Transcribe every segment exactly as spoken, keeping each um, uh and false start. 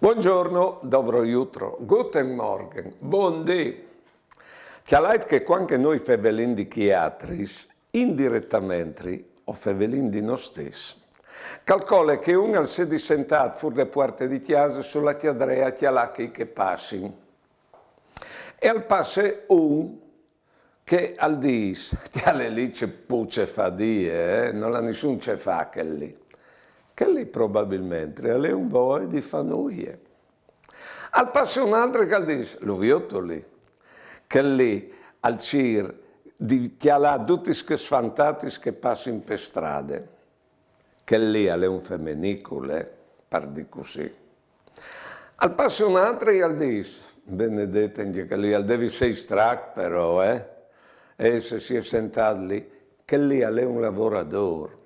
Buongiorno, dobro jutro, guten Morgen, bundì. Cjalait che cuant che nô o fevelìn di chei altris, indiretementri o fevelìn di nô stès. Calcole che un al sedi sentât fûr de puarte di cjase su la cjadree a cjalâ chei che a passin. E al passe un che al dîs: «Cjale li ce pût ce fâ, eh? Nol à nissun ce fâ chel li.» Chel li probabilmentri al è un voie di fâ nuie. Al passe un altri che al dîs: «Lu viôt li? Chel li al cîr di cjalâ dutis chês fantatis che a passin pe strade.» Chel li al è un femenicul, eh, par dî cussì. Al passe un altri e al dîs: «Benedet, ancje chel li al devi sei strac però, eh? E se si è sentât li, chel li al è un lavoradôr.»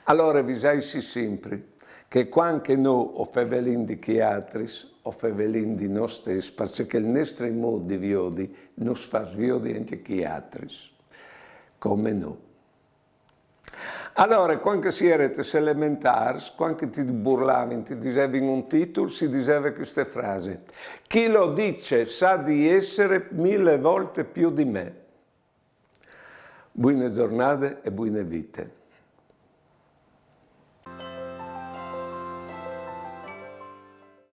Alore visaitsi simpri che cuant che nô o fevelìn di chei altris, o fevelìn di nô stès, parcè che il nestri mût di viodi nus fâs viodi ancje chei altris come nô. Alore, cuant che si jere tes elementârs, cuant che ti burlavin, ti disevin un titul, si diseve cheste frase: «Chi lo dice sa di essere mille volte più di me.» Buine zornade e buine vite.